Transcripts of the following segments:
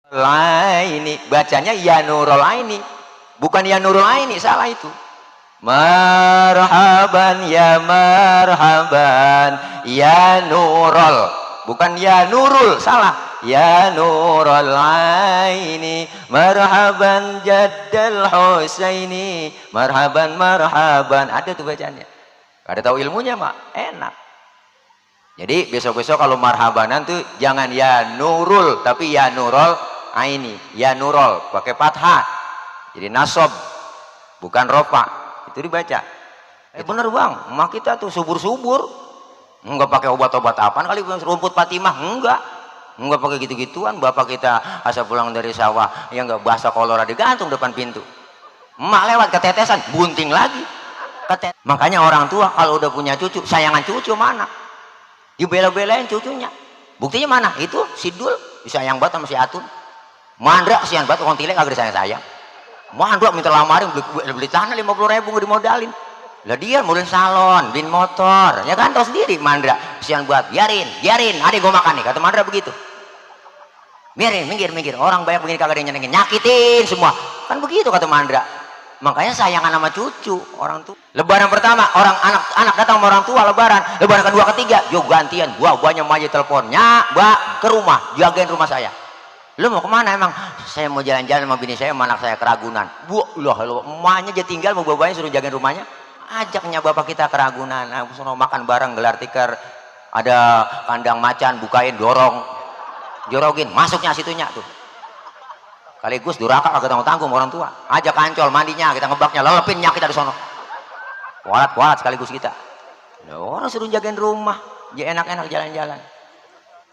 Aini, bacanya ya nurul aini, bukan ya nurul aini, salah itu. Marhaban ya marhaban ya nurul, bukan ya nurul, salah. Ya nurul aini marhaban jaddal husaini, marhaban marhaban, ada tuh bacanya. Ada tahu ilmunya mak enak. Jadi besok-besok kalau marhabanan tuh jangan ya nurul tapi ya nurul aini, ya nurul pakai fathah, jadi nasab bukan rofa, itu dibaca. Bener bang, emak kita tuh subur-subur, enggak pakai obat-obat apaan kali, rumput Fatimah enggak pakai gitu-gituan. Bapak kita asal pulang dari sawah ya enggak basah kolora digantung depan pintu, emak lewat ketetesan bunting lagi. Makanya orang tua kalau udah punya cucu, sayangan cucu mana dibela-belain cucunya, buktinya mana itu si Dul disayang banget sama si Atun. Mandra kesian banget orang Tilek agak disayang-sayang. Mandra minta lamarin beli tanah 50.000 nggak dimodalin. Lah dia modalin salon, beliin motor, ya kan tahu sendiri. Mandra kesian banget, biarin adik gue makan nih, kata Mandra begitu. Biarin, minggir orang banyak begini kagak ada yang nyenengin, nyakitin semua kan begitu kata Mandra. Makanya sayangan sama cucu orang tua. Lebaran pertama orang anak datang sama orang tua, lebaran kedua ketiga yuk gantian, buahnya aja teleponnya mbak ke rumah, jagain rumah saya. Lu mau kemana emang? Saya mau jalan-jalan sama bini saya sama anak saya ke Ragunan. Loh, emaknya aja tinggal, mau bapaknya suruh jagain rumahnya. Ajaknya bapak kita ke Ragunan, suruh makan bareng, gelar tikar, ada kandang macan, bukain, jorogin, masuknya situnya tuh. Kaligus duraka kagak tanggung orang tua. Ajak Ancol mandinya, kita ngebaknya, lelepinnya kita di sono. Kualat sekaligus kita. Ya, orang suruh jagain rumah, dia enak-enak jalan-jalan.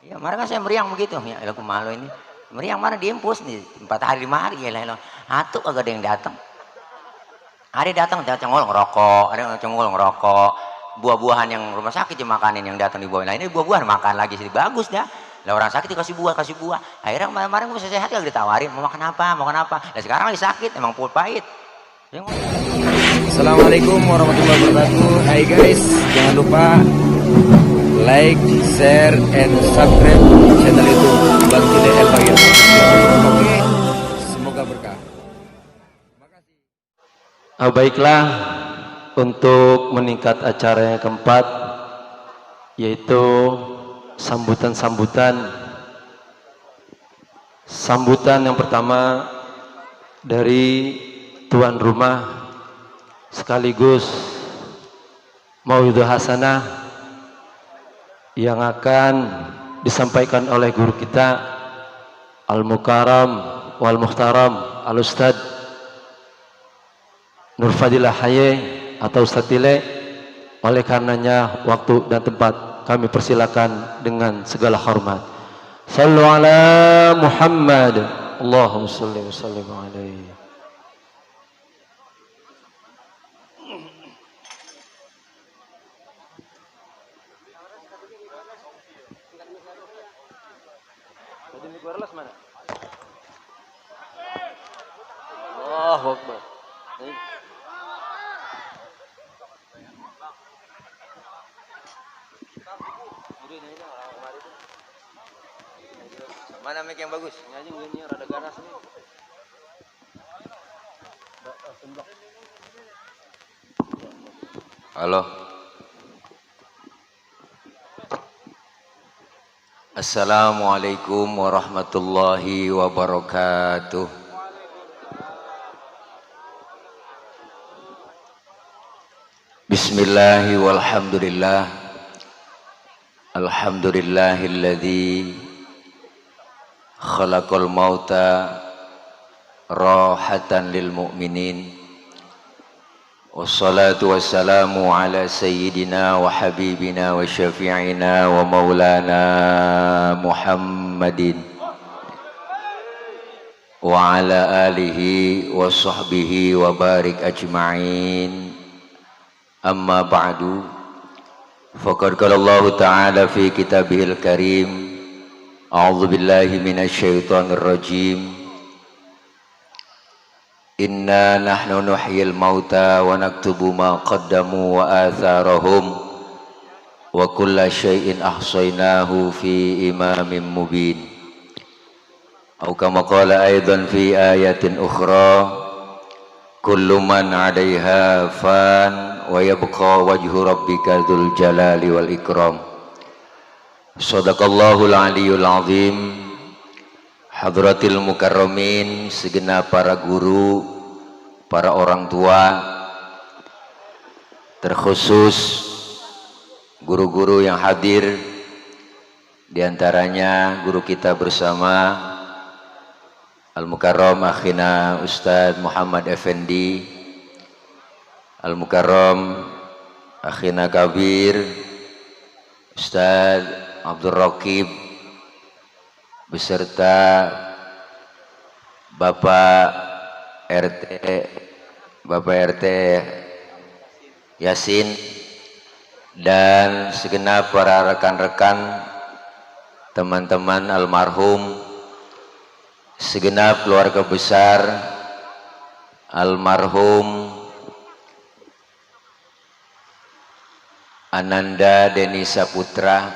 Ya, mereka saya meriang begitu. Ya, aku malu ini. Meriang mana diimpus nih 4 hari 5 hari ya lah. Atuh kagak ada yang datang. Ada datang cengol ngerokok, buah-buahan yang rumah sakit dimakanin, yang datang dibawain. Nah ini buah-buahan makan lagi sih bagus dah. Lah orang sakit dikasih buah. Akhirnya kemarin gue sehat kagak ditawarin mau makan apa. Nah sekarang lagi sakit emang pahit. Assalamualaikum warahmatullahi wabarakatuh. Hai guys, jangan lupa like, share, and subscribe channel YouTube Bang Cile El Bagir. Oke, semoga berkah. Baiklah, untuk meningkat acara yang keempat yaitu sambutan yang pertama dari tuan rumah sekaligus mauidhah hasanah yang akan disampaikan oleh guru kita Al-Mukarram wal Muhtaram Al-Ustad Nur Fadilah Haye atau Ustadz Tile. Oleh karenanya waktu dan tempat kami persilakan dengan segala hormat. Sallu ala Muhammad. Allahumma salli wa sallim alaihi. Allahu Akbar. Mana mic yang bagus? Ini rada ganas nih. Halo. Assalamualaikum warahmatullahi wabarakatuh. Bismillahi walhamdulillah. Alhamdulillahilladzi khalaqal mauta rahatan lil mu'minin. Wassalatu wassalamu ala sayyidina wa habibina wa syafi'ina wa maulana Muhammadin wa ala alihi wa sahbihi wa barik ajma'in. Amma ba'du, faqad qala Allah ta'ala fi kitabihil karim, a'udzu billahi minasy syaithanir rajim, inna nahnu nuhyil mauta wa naktubu ma qaddamu wa atharahum wa kulla syai'in ahsaynahu fi imamin mubin. Atau kama qala aidan fi ayatin ukhra, kullu man 'alaiha fan wa yabqa wajhu rabbika dzul jalali wal ikram. Shadaqallahul aliyul azim. Hadratil mukarramin, segenap para guru, para orang tua, terkhusus guru-guru yang hadir, diantaranya guru kita bersama Al-Mukarram akhina Ustadz Muhammad Effendi, Al-Mukarram akhina Kabir Ustadz Abdul Raqib, beserta Bapak RT Yasin dan segenap para rekan-rekan, teman-teman almarhum, segenap keluarga besar almarhum Ananda Deni Saputra,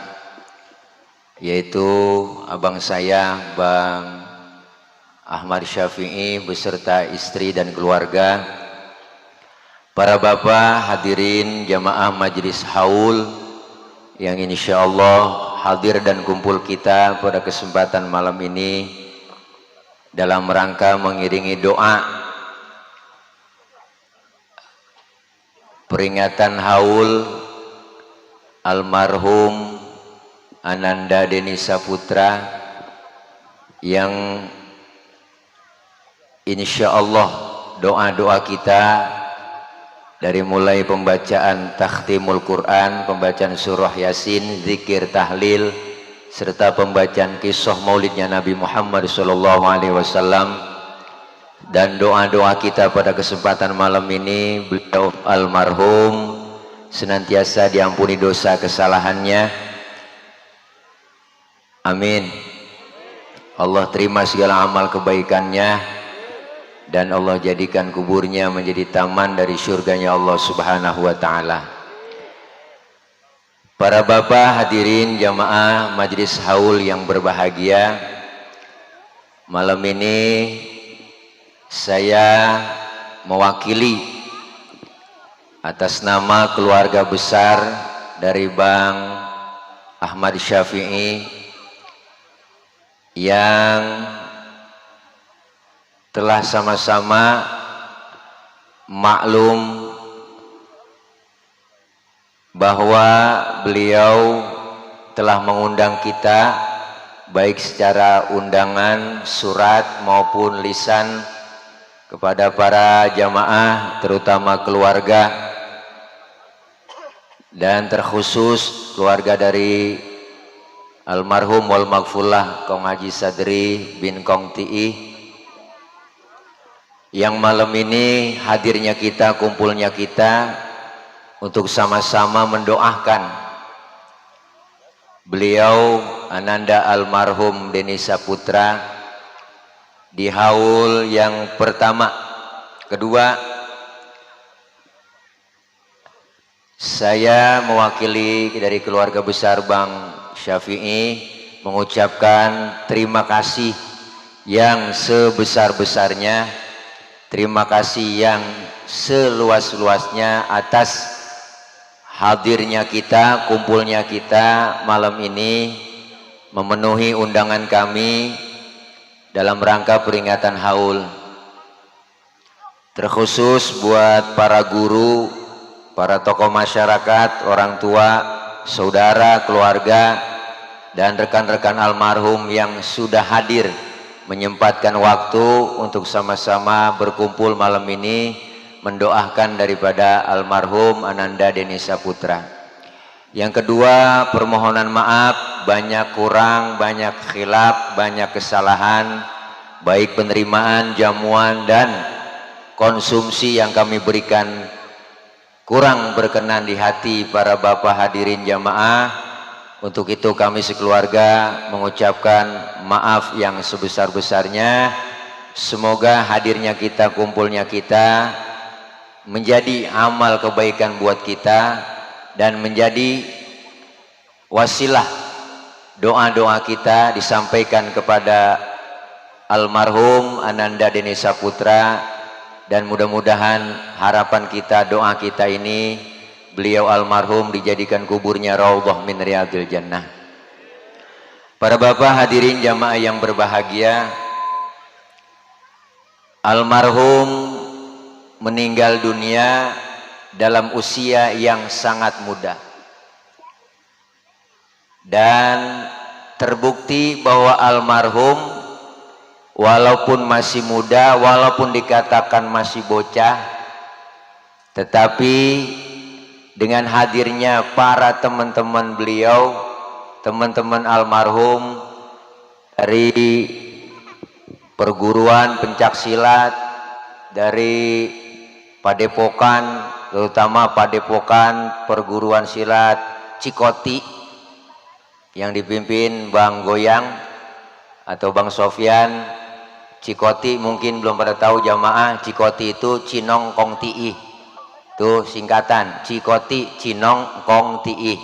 yaitu abang saya Bang Ahmad Syafi'i beserta istri dan keluarga, para bapak hadirin jamaah majelis haul yang insya Allah hadir dan kumpul kita pada kesempatan malam ini dalam rangka mengiringi doa peringatan haul almarhum Ananda Deni Saputra yang insya Allah doa-doa kita dari mulai pembacaan takhtimul Quran, pembacaan surah Yasin, zikir tahlil, serta pembacaan kisah maulidnya Nabi Muhammad SAW, dan doa-doa kita pada kesempatan malam ini, beliau almarhum senantiasa diampuni dosa kesalahannya. Amin. Allah terima segala amal kebaikannya dan Allah jadikan kuburnya menjadi taman dari surganya Allah Subhanahu wa ta'ala. Para bapak hadirin jamaah majelis haul yang berbahagia, malam ini saya mewakili atas nama keluarga besar dari Bang Ahmad Syafi'i yang telah sama-sama maklum bahwa beliau telah mengundang kita baik secara undangan surat maupun lisan kepada para jamaah, terutama keluarga dan terkhusus keluarga dari almarhum wal maghfurlah Kong Haji Sadri bin Kong Ti'i, yang malam ini hadirnya kita, kumpulnya kita untuk sama-sama mendoakan beliau Ananda almarhum Deni Saputra di haul yang pertama. Kedua, saya mewakili dari keluarga besar Bang Syafi'i mengucapkan terima kasih yang sebesar-besarnya, terima kasih yang seluas-luasnya atas hadirnya kita, kumpulnya kita malam ini memenuhi undangan kami dalam rangka peringatan haul. Terkhusus buat para guru, para tokoh masyarakat, orang tua, saudara, keluarga, dan rekan-rekan almarhum yang sudah hadir menyempatkan waktu untuk sama-sama berkumpul malam ini mendoakan daripada almarhum Ananda Deni Saputra. Yang kedua, permohonan maaf, banyak kurang, banyak khilaf, banyak kesalahan, baik penerimaan, jamuan, dan konsumsi yang kami berikan kurang berkenan di hati para bapak hadirin jamaah. Untuk itu kami sekeluarga mengucapkan maaf yang sebesar-besarnya. Semoga hadirnya kita, kumpulnya kita menjadi amal kebaikan buat kita dan menjadi wasilah doa-doa kita disampaikan kepada almarhum Ananda Deni Saputra, dan mudah-mudahan harapan kita, doa kita ini, beliau almarhum dijadikan kuburnya raudhah min riyadil jannah. Para bapak hadirin jamaah yang berbahagia, almarhum meninggal dunia dalam usia yang sangat muda, dan terbukti bahwa almarhum walaupun masih muda, walaupun dikatakan masih bocah, tetapi dengan hadirnya para teman-teman beliau, teman-teman almarhum dari perguruan pencaksilat, dari Padepokan, terutama Padepokan perguruan silat Cikoti yang dipimpin Bang Goyang atau Bang Sofyan. Cikoti mungkin belum pada tahu jamaah, Cikoti itu Cinong Kong Ti'i, itu singkatan Cikoti Cinong Kong Ti'i,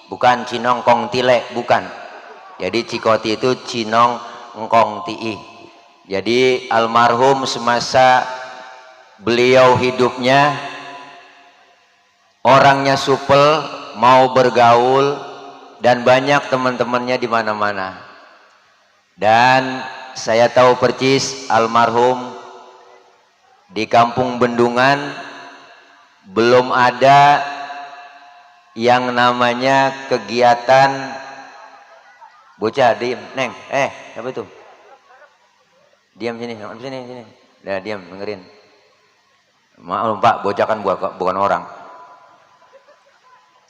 bukan Cinong Kong Tile, bukan. Jadi Cikoti itu Cinong Kong Ti'i. Jadi almarhum semasa beliau hidupnya orangnya supel, mau bergaul, dan banyak teman-temannya di mana-mana. Dan saya tahu percis almarhum di Kampung Bendungan belum ada yang namanya kegiatan bocah diem, neng, apa itu? Diam sini, sini. Udah diam, dengerin. Maaf Pak, bocah kan bukan orang.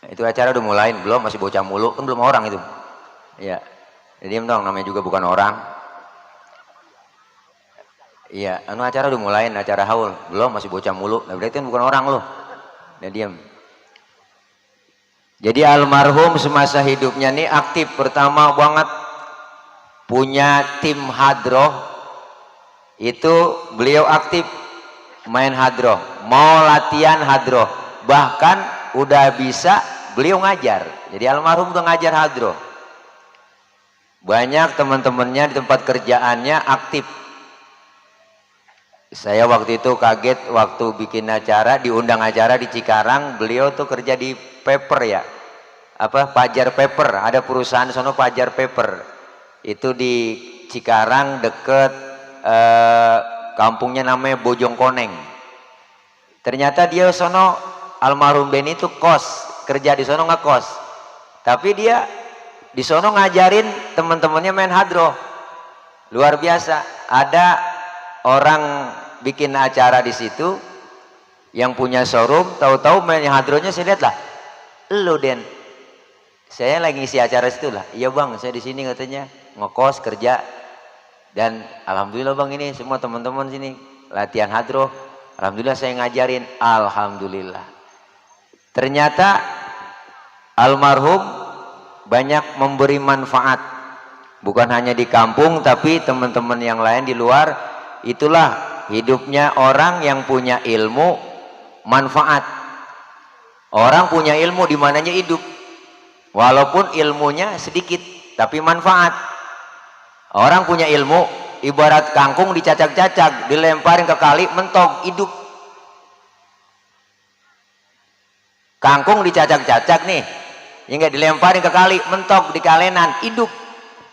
Itu acara udah mulai, belum, masih bocah mulu, kan belum orang itu. Iya, diam dong, namanya juga bukan orang. Iya, acara udah mulai, acara haul, belum, masih bocah mulu. Nah, berarti kan bukan orang loh. Udah diam. Jadi almarhum semasa hidupnya nih aktif, pertama banget punya tim hadroh. Itu beliau aktif main hadroh, mau latihan hadroh, bahkan udah bisa beliau ngajar. Jadi almarhum tuh ngajar hadroh. Banyak teman-temannya di tempat kerjaannya aktif. Saya waktu itu kaget waktu bikin acara, diundang acara di Cikarang, beliau tuh kerja di paper ya, Pajar Paper, ada perusahaan sono Pajar Paper, itu di Cikarang deket kampungnya namanya Bojongkoneng. Ternyata dia sono almarhum Beni itu kos, kerja di sono ngekos, tapi dia di sono ngajarin teman-temannya main hadroh, luar biasa. Ada orang bikin acara di situ yang punya showroom, tahu-tahu main hadrohnya saya lihat lah, lo Den, saya lagi ngisi acara situ lah. Iya bang, saya di sini katanya ngekos kerja, dan alhamdulillah bang ini semua teman-teman sini latihan hadroh, alhamdulillah saya ngajarin, alhamdulillah. Ternyata almarhum banyak memberi manfaat, bukan hanya di kampung tapi teman-teman yang lain di luar. Itulah hidupnya orang yang punya ilmu, manfaat. Orang punya ilmu di mananya hidup, walaupun ilmunya sedikit tapi manfaat. Orang punya ilmu ibarat kangkung dicacak-cacak, dilemparin ke kali, mentok, hidup. Kangkung dicacak-cacak nih, hingga dilemparin ke kali, mentok di kalenan, hidup.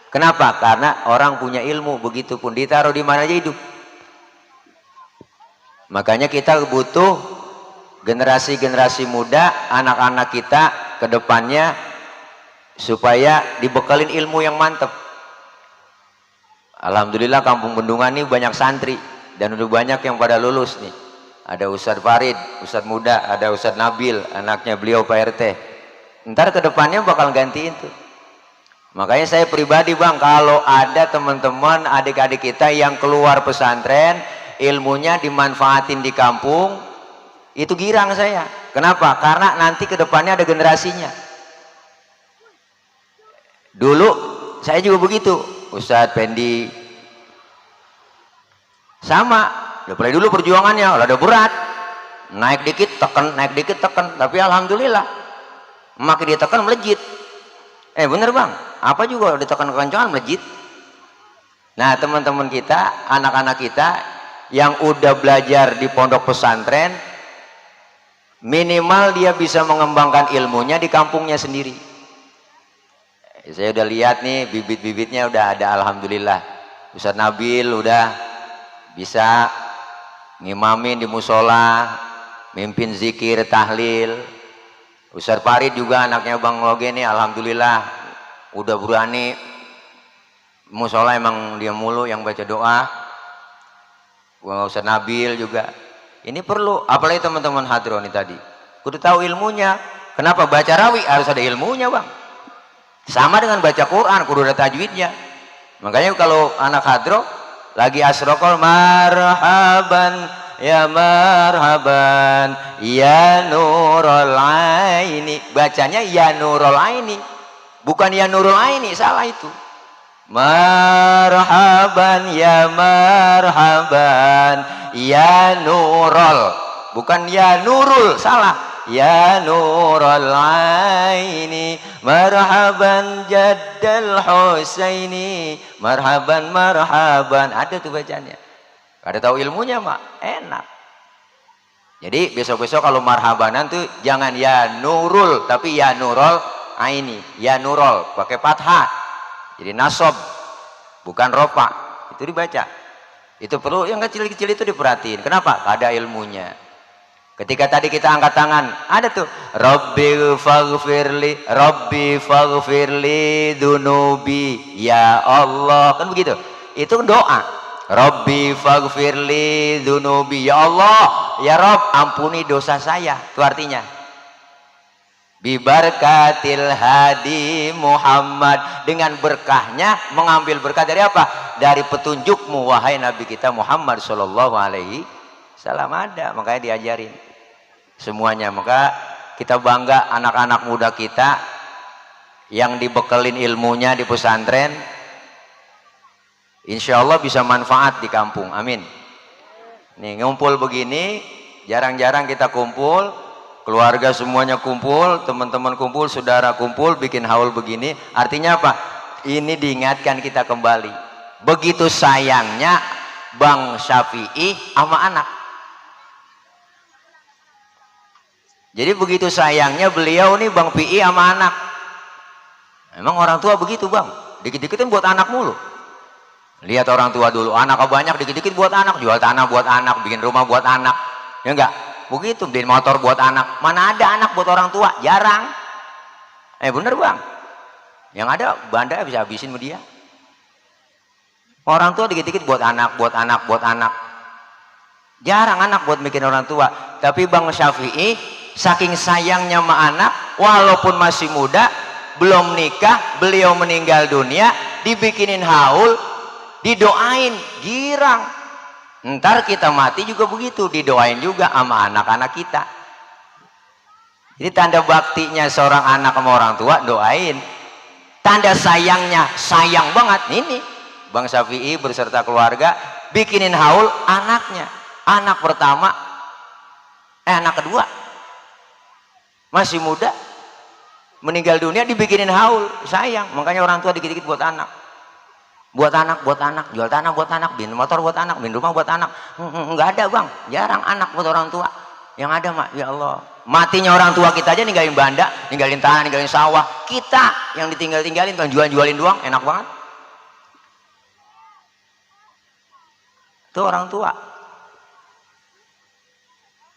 Kenapa? Karena orang punya ilmu, begitupun ditaruh di mana aja hidup. Makanya kita butuh generasi-generasi muda, anak-anak kita ke depannya supaya dibekalin ilmu yang mantap. Alhamdulillah Kampung Bendungan ini banyak santri dan udah banyak yang pada lulus nih. Ada Ustadz Farid, Ustadz muda, ada Ustadz Nabil, anaknya beliau Pak RT. Ntar ke depannya bakal gantiin tuh. Makanya saya pribadi bang, kalau ada teman-teman adik-adik kita yang keluar pesantren, ilmunya dimanfaatin di kampung, itu girang saya. Kenapa? Karena nanti ke depannya ada generasinya. Dulu saya juga begitu, Ustadz Pendi sama, udah mulai dulu perjuangannya, udah berat, naik dikit tekan, naik dikit tekan, tapi alhamdulillah makin ditekan melejit. Bener bang, apa juga ditekan kekencangan melejit. Nah, teman-teman kita, anak-anak kita yang udah belajar di pondok pesantren, minimal dia bisa mengembangkan ilmunya di kampungnya sendiri. Saya udah lihat nih bibit-bibitnya udah ada, alhamdulillah. Ustaz Nabil udah bisa ngimamin di musola, mimpin zikir, tahlil. Ustaz Farid juga anaknya Bang Loge nih, alhamdulillah udah berani musola, emang dia mulu yang baca doa. Ustaz Nabil juga. Ini perlu, apalagi teman-teman hadro nih tadi, kudu tahu ilmunya. Kenapa baca rawi harus ada ilmunya, Bang? Sama dengan baca Quran, kudu ada tajwidnya. Makanya kalau anak hadro lagi asrokol, marhaban ya marhaban ya nurul aini, bacanya ya nurul aini, bukan ya nurul aini, salah itu. Marhaban ya marhaban ya nurul, bukan ya nurul, salah. Ya nurul aini marhaban jaddal Husaini, marhaban marhaban, ada tuh bacanya. Ada tahu ilmunya mah enak. Jadi besok-besok kalau marhabanan tuh jangan ya nurul, tapi ya nurul aini, ya nurul pakai fathah. Jadi nasab, bukan rofa. Itu dibaca. Itu perlu, yang kecil-kecil itu diperhatiin. Kenapa? Ada ilmunya. Ketika tadi kita angkat tangan, ada tuh Rabbi faghfirli dunubi ya Allah, kan begitu. Itu doa. Rabbi faghfirli dunubi ya Allah, ya Rabb ampuni dosa saya. Itu artinya. Bibarkatil hadi Muhammad, dengan berkahnya, mengambil berkah dari apa? Dari petunjukmu wahai Nabi kita Muhammad sallallahu alaihi wasallam. Ada, makanya diajarin semuanya. Maka kita bangga anak-anak muda kita yang dibekelin ilmunya di pesantren, insya Allah bisa manfaat di kampung, amin. Nih ngumpul begini, jarang-jarang kita kumpul, keluarga semuanya kumpul, teman-teman kumpul, saudara kumpul, bikin haul begini. Artinya apa? Ini diingatkan kita kembali, begitu sayangnya Bang Syafi'i sama anak. Jadi begitu sayangnya beliau nih Bang Pi'i sama anak. Emang orang tua begitu, Bang, dikit-dikitin buat anak mulu. Lihat orang tua dulu, anak banyak, dikit-dikit buat anak, jual tanah buat anak, bikin rumah buat anak, ya enggak? Begitu, beliin motor buat anak. Mana ada anak buat orang tua? Jarang. Bener, Bang. Yang ada banda bisa habisin sama dia. Orang tua dikit-dikit buat anak, buat anak, buat anak. Jarang anak buat bikin orang tua. Tapi Bang Syafi'i saking sayangnya sama anak, walaupun masih muda, belum nikah, beliau meninggal dunia, dibikinin haul, didoain, girang. Ntar kita mati juga begitu, didoain juga sama anak-anak kita. Jadi tanda baktinya seorang anak sama orang tua, doain. Tanda sayangnya, sayang banget. Ini Bang Syafi'i berserta keluarga bikinin haul anaknya. Anak pertama, anak kedua masih muda, meninggal dunia, dibikinin haul, sayang. Makanya orang tua dikit-dikit buat anak. Buat anak, jual tanah buat anak, bikin motor buat anak, bikin rumah buat anak. Enggak ada, Bang, jarang anak buat orang tua. Yang ada, Mak, ya Allah, matinya orang tua kita aja ninggalin banda, ninggalin tanah, ninggalin sawah. Kita yang ditinggal-tinggalin, kan jual-jualin doang, enak banget. Itu orang tua.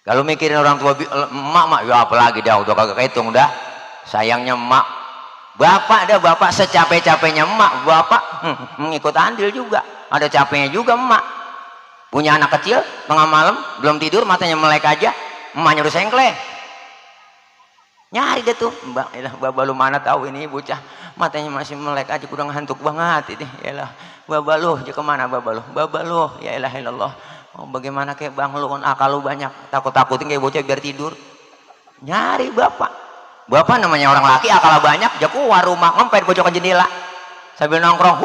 Kalau mikirin orang tua, emak, ya apalagi dah, udah kagak kehitung dah. Sayangnya emak. Bapak dah, bapak secapek-capeknya emak, bapak mengikut andil juga. Ada capeknya juga emak. Punya anak kecil, tengah malam, belum tidur, matanya melek aja, emaknya udah sengkleh. Nyari deh tuh, Mbak lu mana tahu ini bocah matanya masih melek aja, kurang ngantuk banget ini. Yalah, Baba lu, dia kemana Baba lu, ya elah ilallah. Oh, bagaimana kayak Bang lu, kan akal lu banyak, takut-takutin kayak bocah biar tidur. Nyari bapak namanya orang laki, akal banyak, dia keluar rumah ngempet pojokan jendela sambil nongkrong.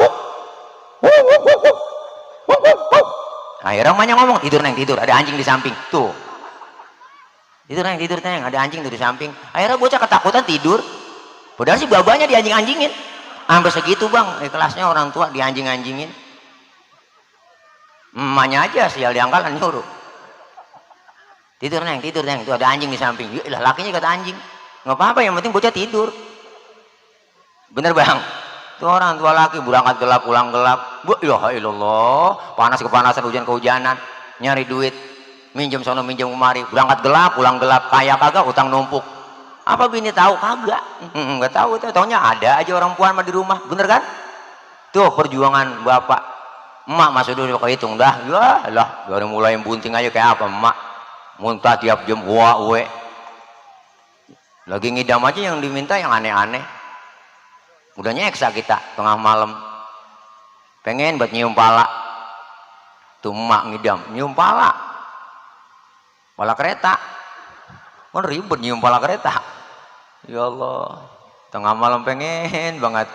Akhirnya emaknya ngomong, tidur neng, tidur, ada anjing di samping tuh. Tidur neng, ada anjing tuh di samping. Akhirnya bocah ketakutan tidur, padahal sih babanya dianjing-anjingin. Sampai segitu, Bang, kelasnya orang tua dianjing-anjingin. Emaknya aja sial diangkalan nyuruh. Tidur neng, itu ada anjing di samping. Yalah, lakinya kata anjing. Nggak apa-apa, yang penting bocah tidur. Bener bang? Itu orang tua laki berangkat gelap pulang gelap. Ya ilallah, panas kepanasan, hujan kehujanan, nyari duit, minjem sono minjem kemari, berangkat gelap pulang gelap, kaya kagak, utang numpuk. Apa bini tahu kagak? Nggak tahu, taunya ada aja orang puan mah di rumah, bener kan? Tuh perjuangan bapak, emak masuk dulu kehitung dah, ya lah, dari mulai bunting aja kayak apa emak, muntah tiap jam, we. Lagi ngidam aja yang diminta yang aneh-aneh. Udah nyeksa kita tengah malam, pengen buat nyium pala, tuh emak ngidam nyium pala kereta, kan ribet nyium pala kereta. Ya Allah, tengah malam pengen banget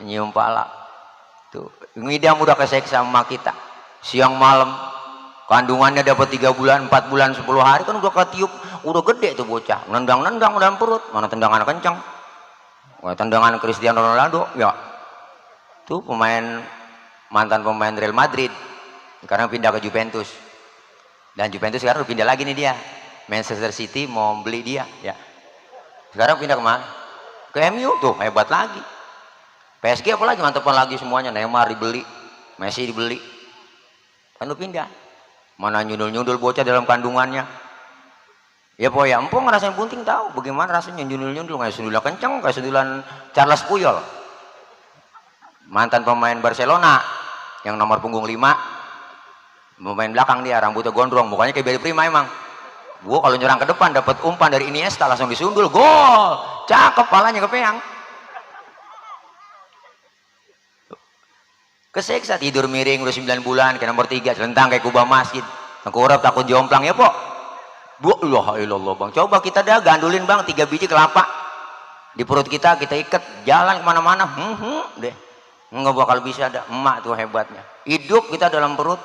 nyium pala, tuh ngidam udah keseksa emak kita. Siang malam kandungannya dapat 3 bulan 4 bulan 10 hari kan udah ketiup, udah gede tuh bocah, nendang-nendang dalam perut, mana tendangan kencang. Wah, tendangan Cristiano Ronaldo ya, tuh mantan pemain Real Madrid sekarang pindah ke Juventus, dan Juventus sekarang pindah lagi nih dia, Manchester City mau beli dia ya, sekarang pindah kemana? Ke MU, tuh hebat lagi. PSG apalagi mantepin lagi semuanya, Neymar dibeli, Messi dibeli, kan lu pindah, mana nyundul-nyundul bocah dalam kandungannya. Ya pokoknya empung ngerasain bunting tahu bagaimana rasanya nyundul-nyundul, kayak sundulan kenceng, kayak sundulan Charles Puyol, mantan pemain Barcelona yang nomor punggung 5, pemain belakang dia, rambutnya gondrong, mukanya kayak Barry Prima emang. Gua kalau nyerang ke depan dapat umpan dari Iniesta langsung disundul, gol, cakep, palanya kepeang. Keseksa, tidur miring udah 9 bulan, kayak nomor 3, selentang kayak kubah masjid, tengkurap takut jomplang ya pok. Ya ilallah bang, coba kita dah gandulin bang 3 biji kelapa di perut kita ikat jalan kemana-mana, deh nggak bakal bisa ada. Emak tuh hebatnya, hidup kita dalam perut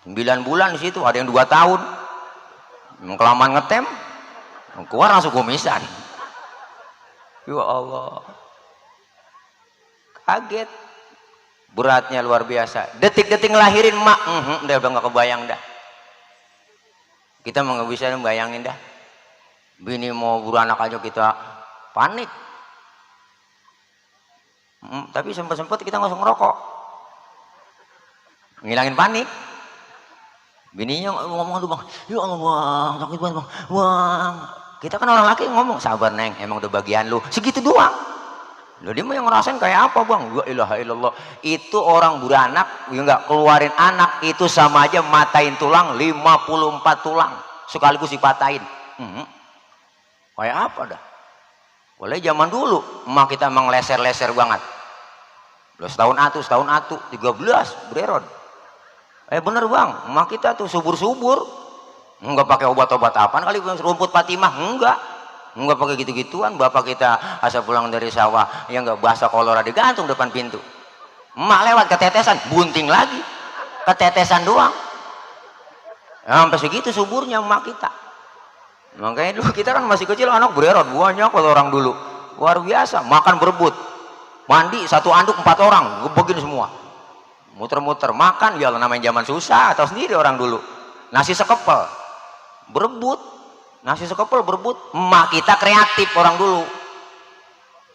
9 bulan di situ, ada yang 2 tahun, kelamaan ngetem, keluar langsung kumisan. Ya Allah, kaget, beratnya luar biasa. Detik-detik ngelahirin emak, udah nggak kebayang dah. Kita nggak bisa bayangin dah, bini mau beranak aja kita panik. Tapi sempat kita nggak usah ngerokok, ngilangin panik. Bininya ngomong tuh bang, ya Allah bang, sakit banget bang. Kita kan orang laki ngomong, sabar neng, emang udah bagian lu, segitu doang. Loh dia mau yang ngerasain kayak apa bang? Ya ilaha illallah, itu orang beranak ya nggak keluarin anak itu sama aja matain tulang 54 tulang sekaligus dipatahin. Kayak apa dah? Boleh zaman dulu emak kita emang leser-leser banget. Loh setahun atu 13 bereron. Bener bang, emak kita tuh subur-subur, nggak pakai obat-obat apaan kali, rumput Fatimah nggak pakai gitu-gituan. Bapak kita asal pulang dari sawah yang nggak basah kolora digantung depan pintu, emak lewat ketetesan, bunting lagi, ketetesan doang. Sampai segitu suburnya emak kita. Makanya dulu kita kan masih kecil, anak bereron banyak kalau orang dulu, luar biasa. Makan berebut, mandi 1 anduk 4 orang gebegin semua, muter-muter makan. Ya namanya zaman susah, atau sendiri orang dulu, nasi sekepel berebut, emak kita kreatif orang dulu,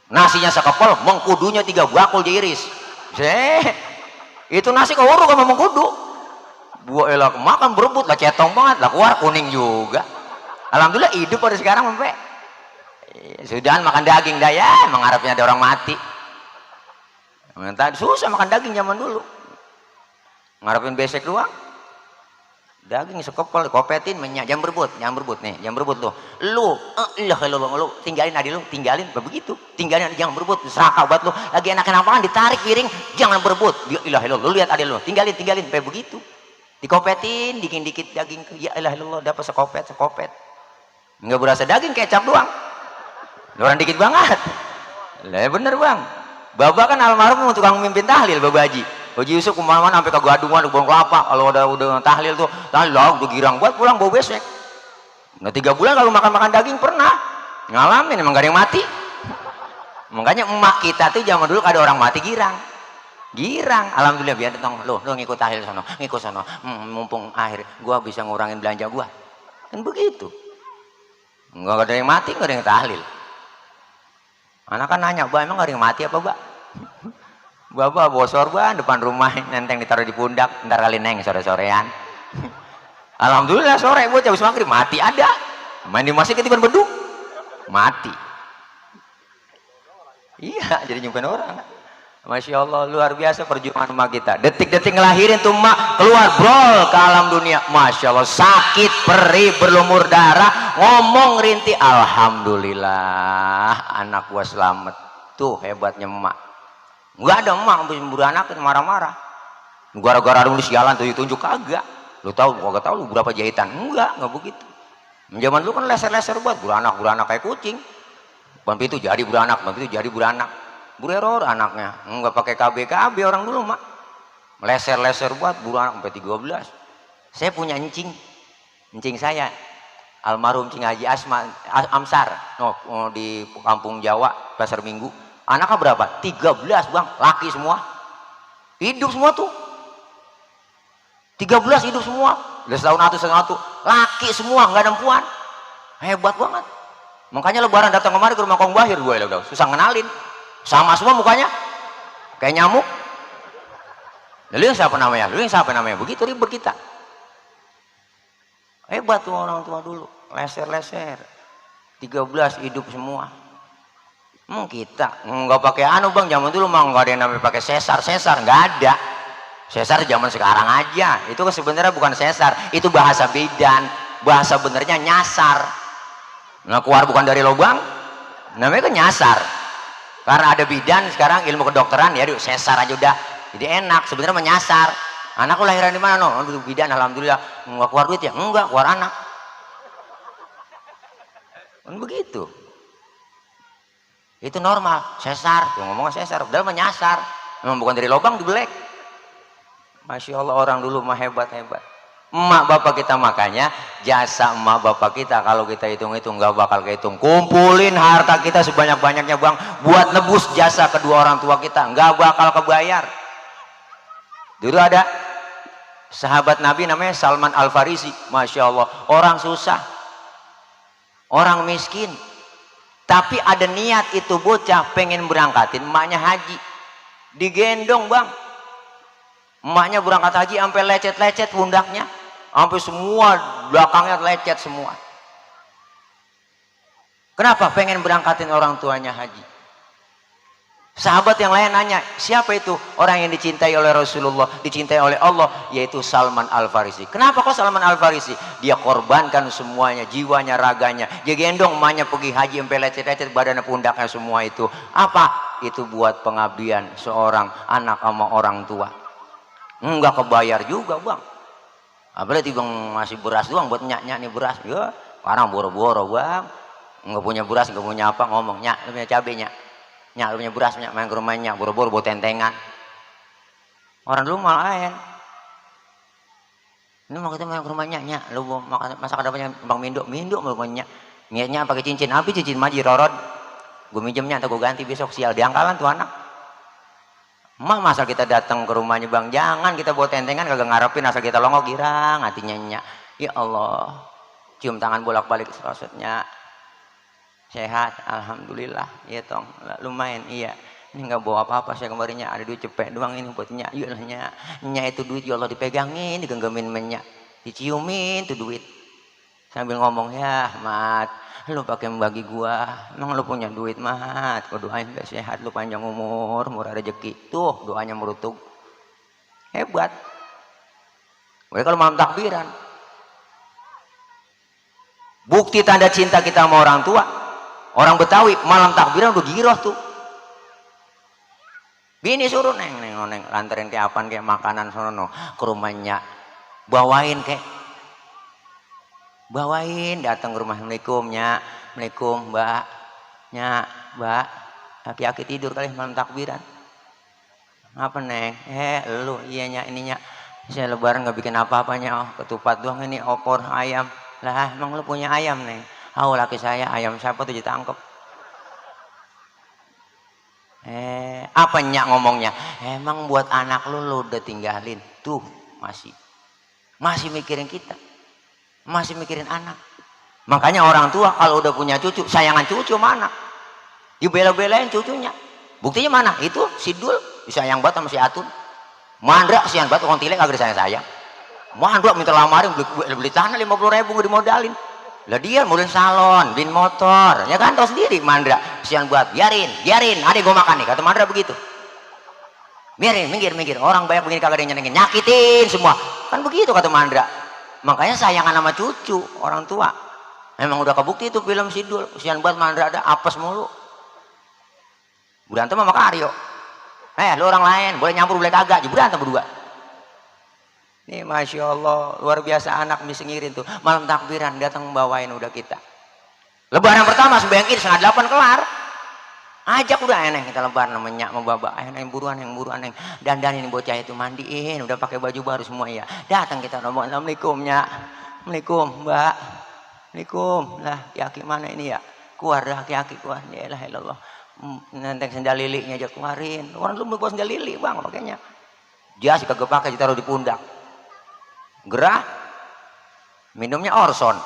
nasinya sekepel, mengkudunya 3 bakul diiris. Itu nasi keuruk sama mengkudu, buah elak makan berebut lah, cetong banget lah, keluar kuning juga. Alhamdulillah hidup pada sekarang sampai sudahan makan daging dah ya, mengharapnya ada orang mati. Susah makan daging zaman dulu, ngarepin besek doang. Daging sekepel kopetin minyak, jam berebut nih, jam berebut lu tinggalin adik lu, tinggalin begitu, tinggalin jangan berebut, serakah buat lu, lagi enak-enak apaan ditarik piring, jangan berebut. Ya ilah lu lihat adik lu, tinggalin kayak begitu, dikopetin dikit-dikit daging, ya ilah dapat sekopet, nggak berasa daging, kecap doang, orang dikit banget lah. Bener bang, Baba kan almarhum tukang mimpin tahlil, Baba Haji Yusuf kemana-mana sampai ke gadungan, ke Bong Kelapa. Kalau udah tahlil tuh, tahlil lah udah girang buat pulang bau besek. Nah 3 bulan kalau makan daging pernah ngalamin, emang gak ada yang mati. Makanya emak kita tuh zaman dulu ada orang mati girang. Girang, alhamdulillah biar datang lo ngikut tahlil sono, ngikut sono. Mumpung akhir gua bisa ngurangin belanja gua. Kan begitu. Enggak ada yang mati, enggak ada yang tahlil. Anak kan nanya, "Mbak, emang enggak ada yang mati apa, Mbak?" Bapak bosor ban depan rumah, nenteng ditaruh di pundak, ntar kali neng sore-sorean. Alhamdulillah sore bocah habis maghrib mati ada. Main di masjid ketiban beduk, mati. Iya, jadi nyimpen orang. Masya Allah, luar biasa perjuangan emak kita. Detik-detik ngelahirin tuh emak keluar brol ke alam dunia. Masya Allah, sakit, perih, berlumur darah, ngomong rintih. Alhamdulillah, anak gua selamat. Tuh hebatnya emak. Nggak ada emak beranak marah-marah. Gara-gara nulis jalan tuh ditunjuk kagak. Lu tahu, kagak tahu lu berapa jahitan? Enggak begitu. Zaman dulu kan leser-leser buat beranak kayak kucing. Bampi itu jadi beranak, bampi itu jadi beranak. Bererror anaknya, nggak pakai KB orang dulu mak, leser buat beranak sampai 13. Saya punya encing saya, almarhum Cing Haji Amsar, di kampung Jawa Pasar Minggu. Anaknya berapa? 13 bang, laki semua, hidup semua tuh. 13 hidup semua, udah setahun laki semua, nggak ada perempuan, hebat banget. Makanya lebaran datang kemari ke rumah Kong Bahir, gue udah susah ngenalin. Sama semua mukanya kayak nyamuk. Lu yang siapa namanya? Begitu ribet kita. Hebat tuh orang tua dulu, leser 13 hidup semua. Kita nggak pakai bang, zaman dulu mah nggak ada yang namanya pakai sesar nggak ada. Sesar zaman sekarang aja, itu sebenarnya bukan sesar, itu bahasa bidan, bahasa benernya nyasar. Nah keluar bukan dari lubang, namanya kan nyasar. Karena ada bidan sekarang ilmu kedokteran ya, sesar aja udah jadi enak. Sebenarnya menyasar. Anakku lahiran di mana? No, bidan, alhamdulillah. Nggak keluar duit ya? Enggak, keluar anak. Kan begitu. Itu normal, sesar. Tuh ngomongnya sesar, padahal menyasar. Memang bukan dari lubang dibelek. Masya Allah, orang dulu mah hebat. Emak bapak kita, makanya jasa emak bapak kita kalau kita hitung-hitung nggak bakal kehitung. Kumpulin harta kita sebanyak-banyaknya bang, buat nebus jasa kedua orang tua kita, nggak bakal kebayar. Dulu ada sahabat Nabi namanya Salman Al Farisi, Masya Allah, orang susah, orang miskin, tapi ada niat itu bocah pengen berangkatin emaknya haji, digendong bang, emaknya berangkat haji sampai lecet-lecet pundaknya, sampai semua belakangnya lecet semua. Kenapa? Pengen berangkatin orang tuanya haji. Sahabat yang lain nanya, siapa itu orang yang dicintai oleh Rasulullah, dicintai oleh Allah, yaitu Salman Al Farisi. Kenapa kok Salman Al Farisi? Dia korbankan semuanya, jiwanya, raganya. Dia gendong emaknya pergi haji sampai lecet-lecet badannya, pundaknya semua itu. Apa? Itu buat pengabdian seorang anak sama orang tua. Enggak kebayar juga bang. Apalagi bang masih beras doang buat nyak nih beras. Ya, sekarang boro-boro bang. Enggak punya beras, enggak punya apa, ngomong nyak, lu punya cabai nyak, lu punya beras, nyak, main ke rumahnya, boro-boro buat tentengan. Orang dulu malah lain. Ini mau kita main ke rumahnya, nyak, lu masak ada punya bang Mindo mau nyak, niatnya pakai cincin, api cincin maji rorod, gue minjemnya atau gue ganti besok, sial diangkalan tuh anak. Masa kita datang ke rumahnya bang, jangan kita bawa tentengan kagak ngarepin, asal kita longok girang hatinya nyak. Ya Allah, cium tangan bolak-balik serosotnya, sehat, alhamdulillah, ya tong, lumayan, iya. Ini nggak bawa apa-apa, saya kemarinnya ada duit cepet doang ini buat nyak, yuk lah nyak itu duit ya Allah dipegangin, digenggamin menyak, diciumin tuh duit, sambil ngomong ya mat, lu pakai membagi gua, emang lu punya duit mat, gua doain biar sehat, lu panjang umur, murah rezeki, tuh doanya merutug, hebat. Mereka kalau malam takbiran, bukti tanda cinta kita sama orang tua, orang Betawi malam takbiran udah giroh tuh. Bini suruh neng lantarin kayak apaan kayak makanan sono ke rumahnya, bawain datang ke rumah, assalamualaikum nyak, assalamualaikum mbak, nyak mbak, aki-aki tidur kali malam takbiran. Apa neng? Lu iya nyak, ini nyak, saya lebaran nggak bikin apa-apanya, ketupat doang ini, opor ayam. Lah emang lu punya ayam neng? Laki saya ayam siapa tuh ditangkep. Apa nyak ngomongnya? Emang buat anak lu udah tinggalin. Tuh masih mikirin kita, masih mikirin anak. Makanya orang tua kalau udah punya cucu, sayangan cucu mana? Dibela-belain cucunya. Buktinya mana? Itu si Dul disayang banget sama si Atun. Mandra kesian banget orang Tilek kagak disayang-sayang. Mandra minta lamarin beli tanah 50.000 nggak dimodalin. Lah dia modal salon, beliin motor, ya kan tahu sendiri Mandra. Kesian buat, biarin, adek gue makan nih, kata Mandra begitu. Biarin, minggir, orang banyak begini kagak ada yang nyenengin, nyakitin semua. Kan begitu kata Mandra. Makanya sayangan sama cucu, orang tua. Emang udah kebukti itu film Sidul, kesian buat Mandra ada apes mulu. Berantem sama Karyo. Lu orang lain, boleh nyampur boleh kagak, berantem berdua. Ini Masya Allah, luar biasa anak bisa ngirin tuh. Malam takbiran datang bawain udah kita. Lebaran pertama sembahyang Id 7:30 kelar. Ajak udah eneng kita lebaran namanya mau baba. Eneng buruan yang dandan ini bocah itu mandiin, udah pakai baju baru semua ya. Datang kita ngomong Assalamualaikum Nyak. Assalamualaikum Mbak. Assalamualaikum. Lah aki mana ini ya? Keluar dah aki keluar. Ya elah ilallah. Nenteng sendal liliknya aja keluarin. Orang lu bawa sendal lili bang makanya. Dia sih kagak pakai ditaruh di pundak. Gerah minumnya Orson.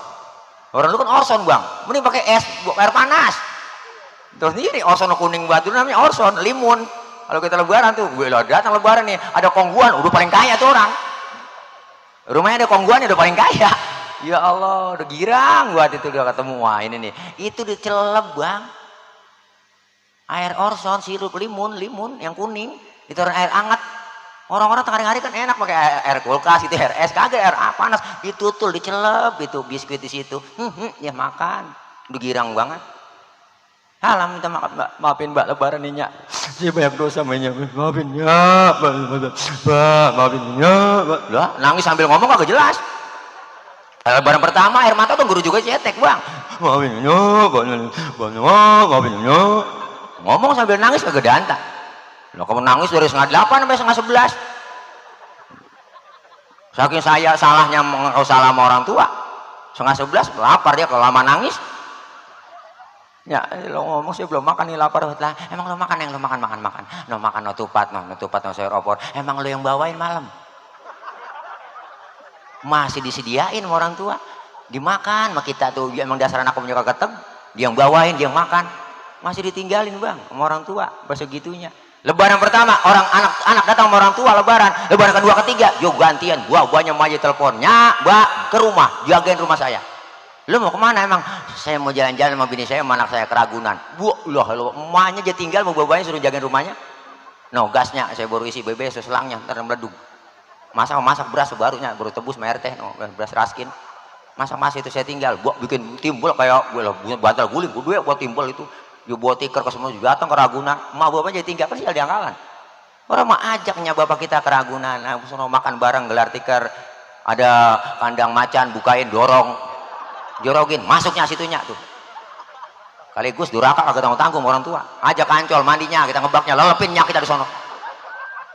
Orang lu kan Orson bang, mending pakai es air panas. Terus sendiri Orson kuning batu namanya Orson limun. Kalau kita lebaran tuh, gue datang lebaran nih ada kongguan, udah paling kaya tuh orang. Rumahnya ada kongguan udah paling kaya. Ya Allah, udah girang buat itu udah ketemu. Wah ini nih, itu dicelep bang. Air Orson, sirup limun yang kuning, ditaruh air hangat. Orang-orang tengah hari kan enak pakai air kulkas itu air es kagak air panas ditutul dicelep itu biskuit di situ ya makan udah girang banget. Halam minta maafin Mbak lebaran ini Nyak saya banyak dosa banyak maafin ya maafin ya lah nangis sambil ngomong kagak jelas. Lebaran pertama air mata tuh guru juga cetek bang maafin ya maafin ya ngomong sambil nangis kagak danta. Loh, kamu nangis dari 7:30 sampai 10:30. Saking saya salahnya salah sama orang tua. 10:30 lapar dia kalau lama nangis. Ya, lo ngomong sih belum makan nih lapar lah. Emang lo makan yang lo makan. No makan no tupat no sayur opor. Emang lo yang bawain malam. Masih disediain sama orang tua. Dimakan sama kita tuh dia emang dasar anak punya kegeteg. Dia yang bawain, dia yang makan. Masih ditinggalin bang sama orang tua. Bahasa gitunya. Lebaran pertama orang anak datang sama orang tua lebaran kedua ketiga yuk gantian buahnya aja teleponnya mbak ke rumah jagain rumah saya. Lu mau kemana emang? Saya mau jalan-jalan sama bini saya sama anak saya ke Ragunan. Loh emaknya aja tinggal mau bapaknya suruh jagain rumahnya. No gasnya saya baru isi BB selangnya ntar meleduk. Masak beras barunya baru tebus sama RT no, beras raskin. Masak itu saya tinggal bikin timbul kayak bantal guling gue buat timbul itu. Yuk buat tikar ke semua juga datang ke Ragunan. Emak bapaknya tinggal kan sih di angkalan. Orang mah ajaknya bapak kita ke Ragunan. Nah, sono makan bareng gelar tikar. Ada kandang macan bukain jorogin masuknya situnya tuh. Kaligus duraka kagak tanggung orang tua. Ajak ancol mandinya kita ngebaknya lelepinnya kita di sono.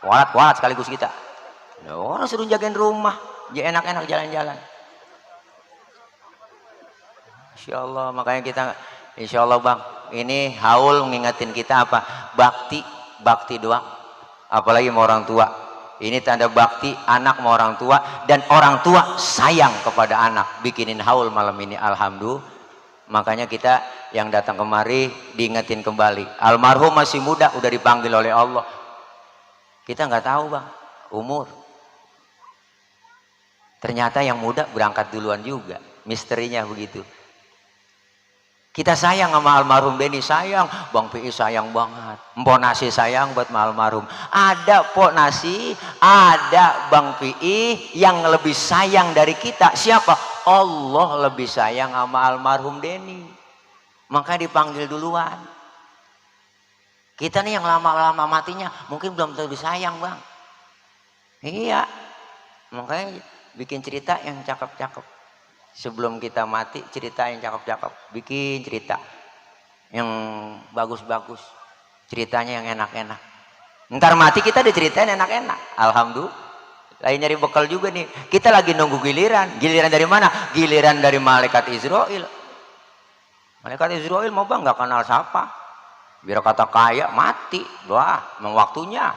Kualat sekaligus kita. Ya, orang suruh jagain rumah. Ya enak-enak jalan-jalan. Insya Allah makanya kita insya Allah bang ini haul ngingetin kita apa bakti doang apalagi sama orang tua ini tanda bakti anak sama orang tua dan orang tua sayang kepada anak bikinin haul malam ini alhamdulillah. Makanya kita yang datang kemari diingetin kembali almarhum masih muda udah dipanggil oleh Allah kita nggak tahu bang umur ternyata yang muda berangkat duluan juga misterinya begitu. Kita sayang sama almarhum Denny sayang, Bang PI sayang banget. Mpok Nasi sayang buat almarhum. Ada Pok Nasi, ada Bang PI yang lebih sayang dari kita. Siapa? Allah lebih sayang sama almarhum Denny. Maka dipanggil duluan. Kita nih yang lama-lama matinya mungkin belum lebih sayang bang. Iya. Makanya bikin cerita yang cakep-cakep. Sebelum kita mati cerita yang cakep-cakep, bikin cerita yang bagus-bagus, ceritanya yang enak-enak. Ntar mati kita diceritain enak-enak, alhamdulillah. Lagi nyari bekal juga nih. Kita lagi nunggu giliran dari mana? Giliran dari malaikat Israel. Malaikat Israel mau bang nggak kenal siapa. Biar kata kaya mati, wah, memang waktunya.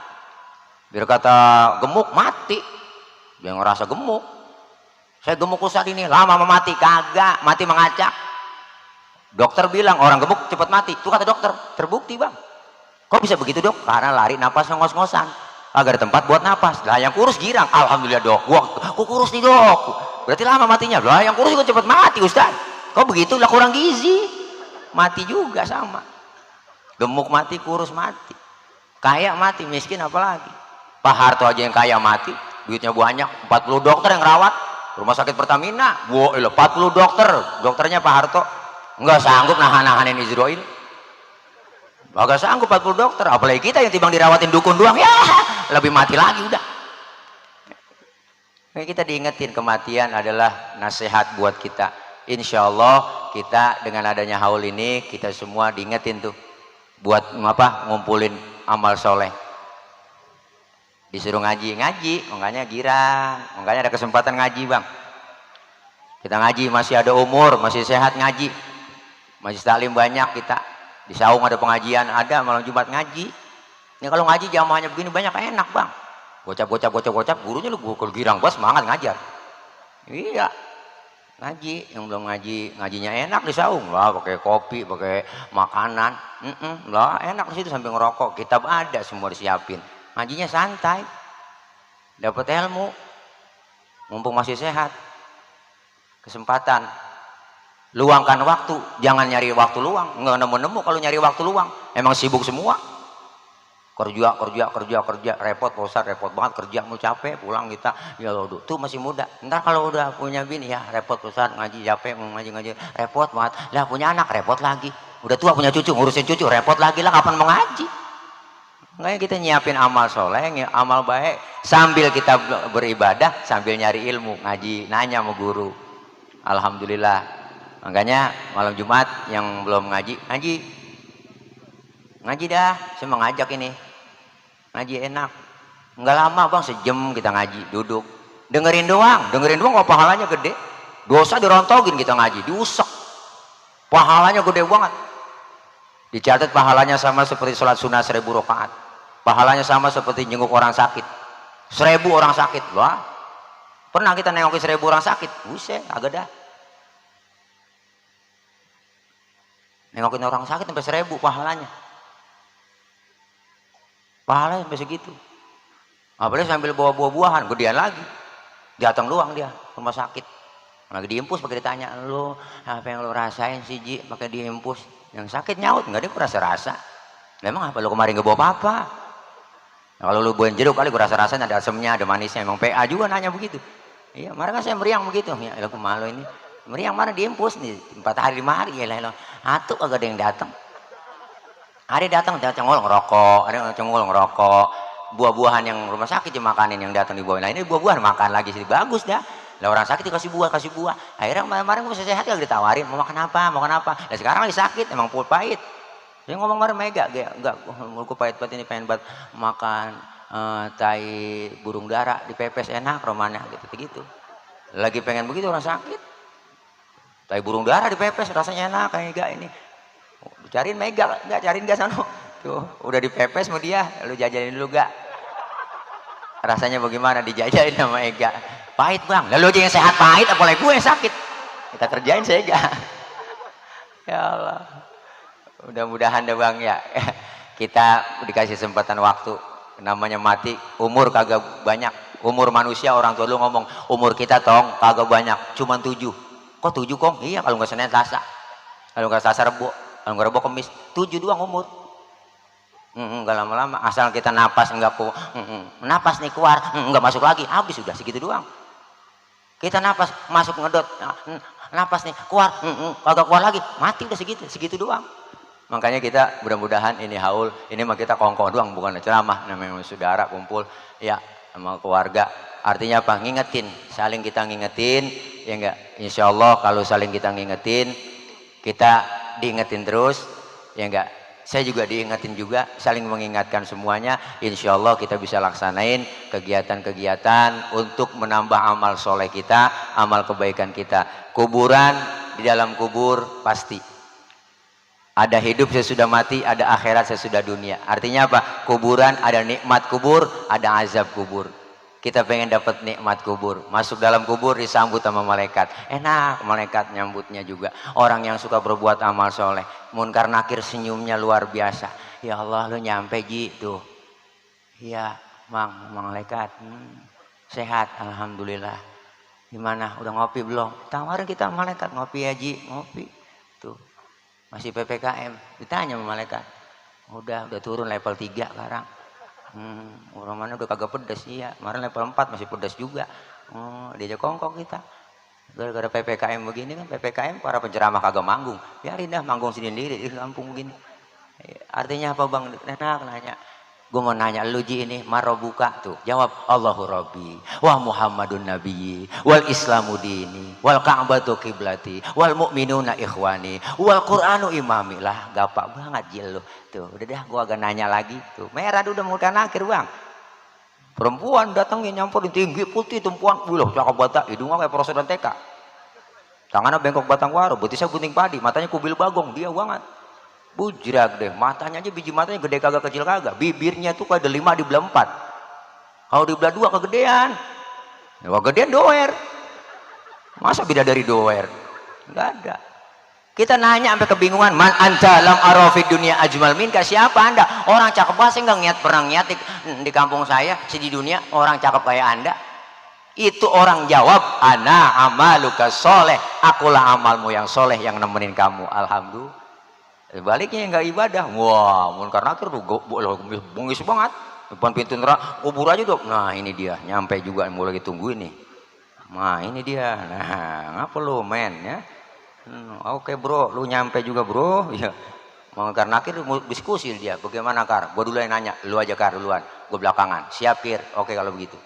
Biar kata gemuk mati, dia ngerasa gemuk. Saya gemuk Ustaz ini, lama mati, kagak, mati mengacak. Dokter bilang orang gemuk cepat mati, itu kata dokter, terbukti bang. Kok bisa begitu dok? Karena lari napas ngos-ngosan, agar ada tempat buat napas. Lah yang kurus girang, alhamdulillah dok, gua kurus nih dok. Berarti lama matinya. Lah yang kurus juga cepat mati Ustaz. Kok begitu? Lah kurang gizi, mati juga sama. Gemuk mati, kurus mati, kaya mati, miskin apalagi. Pak Harto aja yang kaya mati, duitnya banyak, 40 dokter yang rawat rumah sakit Pertamina. Wah, 40 dokter, dokternya Pak Harto nggak sanggup nahan-nahanin Israel. Nggak sanggup 40 dokter, apalagi kita yang timbang dirawatin dukun doang, ya lebih mati lagi udah. Kita diingetin kematian adalah nasihat buat kita. Insya Allah kita dengan adanya haul ini kita semua diingetin tuh buat apa, ngumpulin amal soleh. Disuruh ngaji, makanya girang, makanya ada kesempatan ngaji bang. Kita ngaji, masih ada umur, masih sehat ngaji, masih taklim banyak kita. Di Saung ada pengajian, ada malam Jumat ngaji. Ini kalau ngaji jamaahnya begini banyak enak bang. Gocap, gurunya lu girang bos, semangat ngajar. Iya, ngaji. Yang belum ngaji, ngajinya enak di Saung lah, pakai kopi, pakai makanan, lah enak di situ sambil ngerokok. Kitab ada semua disiapin, ngajinya santai, dapat ilmu, mumpung masih sehat. Kesempatan, luangkan waktu, jangan nyari waktu luang. Nggak nemu-nemu kalau nyari waktu luang, emang sibuk semua. Kerja, repot bosan, repot banget kerja, mau capek, pulang kita, ya Allah, tuh masih muda. Ntar kalau udah punya bini, ya repot bosan, ngaji capek, mau ngaji, repot banget. Lah punya anak, repot lagi. Udah tua punya cucu, ngurusin cucu, repot lagi lah, kapan mau ngaji? Makanya kita nyiapin amal soleh, amal baik, sambil kita beribadah, sambil nyari ilmu, ngaji, nanya sama guru. Alhamdulillah. Makanya malam Jumat yang belum ngaji, ngaji dah, saya mau ngajak ini ngaji enak, nggak lama bang, sejam kita ngaji, duduk dengerin doang kok pahalanya gede. Dosa dirontogin kita ngaji, diusek, pahalanya gede banget. Dicatat pahalanya sama seperti sholat sunnah 1000 rakaat, pahalanya sama seperti jenguk orang sakit 1000 orang sakit. Wah, pernah kita nengokin 1000 orang sakit, buset, agak dah nengokin orang sakit sampai 1000 pahalanya sampai segitu. Apalagi sambil bawa buah-buahan, gedean lagi, datang luang dia rumah sakit, lagi diimpus, pakai ditanya, lu apa yang lu rasain sih Ji pakai diimpus? Yang sakit nyaut, enggak, dia rasa-rasa. Memang apa lu kemarin gak bawa apa-apa? Nah, kalau lu buahin jeruk kali gua rasa-rasanya ada asemnya, ada manisnya. Emang PA juga nanya begitu. Iya, kemarin kan saya meriang begitu. Ya aku malu ini, meriang mana diimpus nih 4 hari 5 hari ya lah, atuh kagak ada yang datang. Ada datang cengol ngerokok, ada yang cengol ngerokok, buah-buahan yang rumah sakit dimakanin, yang datang dibawain. Nah ini buah-buahan makan lagi sih, bagus dah. Lah orang sakit dikasih buah. Akhirnya kemarin gue bisa sehat, gak ditawarin mau makan apa. Nah sekarang lagi sakit, emang pahit. Dia ngomong kemarin Mega, enggak, gue pahit ini pengen buat makan tai burung dara dipepes enak romannya gitu. Lagi pengen begitu orang sakit. Tai burung dara dipepes rasanya enak kayak gak ini. Cariin Mega, enggak cariin gak sana. Tuh, udah dipepes sama dia, lu jajanin dulu gak? Rasanya bagaimana dijajain sama Ega? Pahit bang, lalu aja yang sehat pahit, apalagi gue yang sakit. Kita kerjain saya gak? Ya Allah, mudah-mudahan deh bang ya. Kita dikasih kesempatan waktu, namanya mati, umur kagak banyak. Umur manusia, orang tua lu ngomong, umur kita tong kagak banyak, cuman 7. Kok 7 kong? Iya, kalau nggak Senin Selasa, kalau nggak Selasa Rebo, kalau nggak Rebo Kemis, 7 doang umur. Nggak lama-lama, asal kita napas nggak napas nih keluar, nggak masuk lagi, habis sudah segitu doang. Kita napas masuk ngedot, napas nih keluar, kagak keluar lagi, mati udah segitu doang. Makanya kita mudah-mudahan ini haul, ini mah kita kongkong doang, bukan ceramah, namanya saudara kumpul ya sama keluarga. Artinya apa? Ngingetin, saling kita ngingetin, ya enggak? Insya Allah kalau saling kita ngingetin, kita diingetin terus, ya enggak? Saya juga diingetin juga, saling mengingatkan semuanya. Insya Allah kita bisa laksanain kegiatan-kegiatan untuk menambah amal soleh kita, amal kebaikan kita. Kuburan, di dalam kubur pasti Ada hidup sesudah mati, ada akhirat sesudah dunia. Artinya apa? Kuburan ada nikmat kubur, ada azab kubur. Kita pengen dapat nikmat kubur. Masuk dalam kubur disambut sama malaikat. Enak malaikat nyambutnya juga. Orang yang suka berbuat amal soleh. Munkar nakir senyumnya luar biasa. Ya Allah lu nyampe Ji tuh. Iya Mang malaikat. Sehat alhamdulillah. Gimana? Udah ngopi belum? Tawarin kita malaikat ngopi ya Ji. Ngopi. Tuh. Masih PPKM, ditanya sama malaikat. Udah turun level 3 sekarang. Orang mana udah kagak pedes, iya. Kemarin level 4 masih pedes juga. Diajak kongkong kita. Gara-gara PPKM begini kan, PPKM para penceramah kagak manggung. Biarin dah manggung sendiri di kampung begini. Artinya apa Bang? Enak nanya. Gue mau nanya lu Ji ini marobuka tuh. Jawab Allahu Rabbi wa Muhammadun Nabi wal Islamu dini wal Ka'batu kiblati wal mu'minuna ikhwani wal Qur'anu imami. Lah gapak banget Ji lu. Tuh udah dah gue agak nanya lagi. Tuh merah udah muka nakir Bang. Perempuan datangnya nyamperin tinggi putih tumpuan. Wih cakep banget. Hidungnya kayak prosedan TK. Tangannya bengkok batang waru. Betisnya gunting padi. Matanya kubil bagong. Dia banget. Bujrak deh, matanya aja biji matanya gede kagak kecil kagak. Bibirnya tuh kayak ada 5 dibelah 4. Kalau dibelah 2 kegedean. Ya kegedean doer. Masa beda dari doer? Enggak ada. Kita nanya sampai kebingungan, man anta lam arafid dunia ajmal minka, siapa Anda? Orang cakep banget enggak niat pernah niat di kampung saya, di dunia orang cakep kayak Anda. Itu orang jawab, ana amaluka soleh, akulah amalmu yang soleh yang nemenin kamu. Alhamdulillah. Baliknya yang nggak ibadah, wah munkar nakir tuh bungis banget depan pintu neraka kubur aja tuh. Nah ini dia nyampe juga, mau lagi tungguin nih. Nah ini dia. Nah ngapa lu men ya? Oke bro, lu nyampe juga bro. Ya munkar nakir diskusi dia. Bagaimana Kar? Gua dulu yang nanya, lu aja Kar duluan, gua belakangan. Siap Kir? Oke kalau begitu.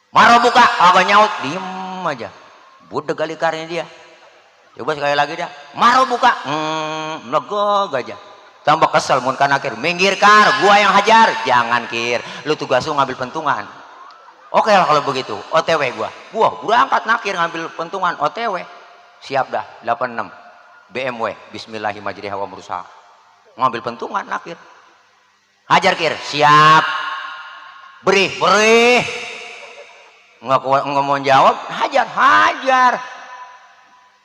Maro buka, agak nyaut, diem aja. Budek kali Karnya dia. Coba sekali lagi dah. Maro buka. Melegog aja. Tambah kesel munkar nakir. Minggir Kar, gua yang hajar. Jangan Kir. Lu tugas lu ngambil pentungan. Oke lah kalau begitu. OTW gua. Gua berangkat nakir ngambil pentungan OTW. Siap dah. 86 BMW. Bismillahirrahmanirrahim wa berusaha. Ngambil pentungan nakir. Hajar Kir. Siap. Beri. Nggak mau jawab. Hajar.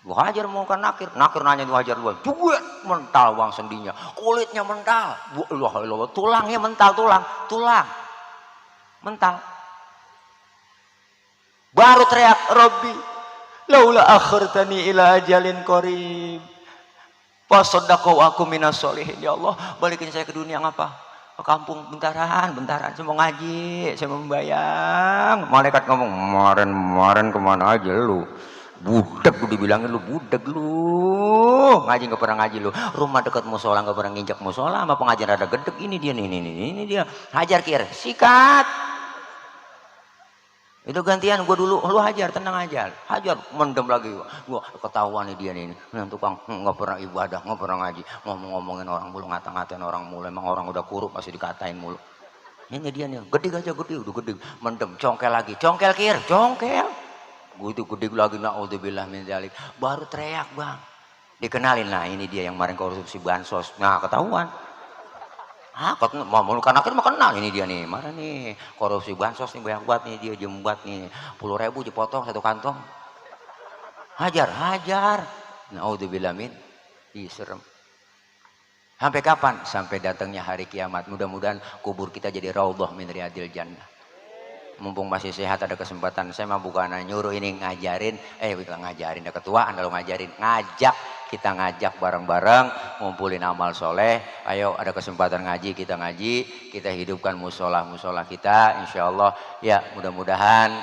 Gua hajar munkar nakir. Nakir nanya gua hajar duluan. Duit mental Bang sendinya. Kulitnya mental. Tulangnya mental, tulang. Mental. Baru teriak, Rabbi, laula akhirtani ila ajalin qarib. Fasaddaqu aku minas solihin. Ya Allah, balikin saya ke dunia ngapa? Ke kampung bentaran. Saya mau ngaji, saya mau membayang. Malaikat ngomong, kemarin kemana aja lu? Budak lu dibilangin lu budak lu. Ngaji nggak pernah ngaji lu. Rumah dekat musola nggak pernah nginjak musola sama pengajian ada gedek. Ini dia. Hajar Kir, sikat. Itu gantian gua dulu, lu hajar, tenang aja. Hajar, mendem lagi gua ketahuan nih dia nih. Tukang nggak pernah ibadah, nggak pernah ngaji. Ngomongin orang mulu, ngata-ngatain orang mulu. Emang orang udah kuruk masih dikatain mulu. Ini dia nih, gede udah gede. Mendem, congkel lagi. Congkel Kir, congkel. Gue itu gede lagi, naudzubillah min dzalik. Baru teriak Bang. Dikenalin, nah ini dia yang kemarin korupsi bansos. Nah ketahuan. Mau munkar nakir mah kenal. Ini dia nih, mana nih korupsi bansos nih banyak buat nih dia jembat nih. 10.000 dipotong 1 kantong. Hajar. Naudzubillah min. Ih serem. Sampai kapan? Sampai datangnya hari kiamat. Mudah-mudahan kubur kita jadi raudhah min riyadil jannah. Mumpung masih sehat ada kesempatan, saya mah bukan nyuruh ini ngajarin, bukan ngajarin, ada ketuaan kalau ngajarin, kita ngajak bareng-bareng, ngumpulin amal soleh. Ayo ada kesempatan ngaji, kita hidupkan musola kita, insya Allah. Ya mudah-mudahan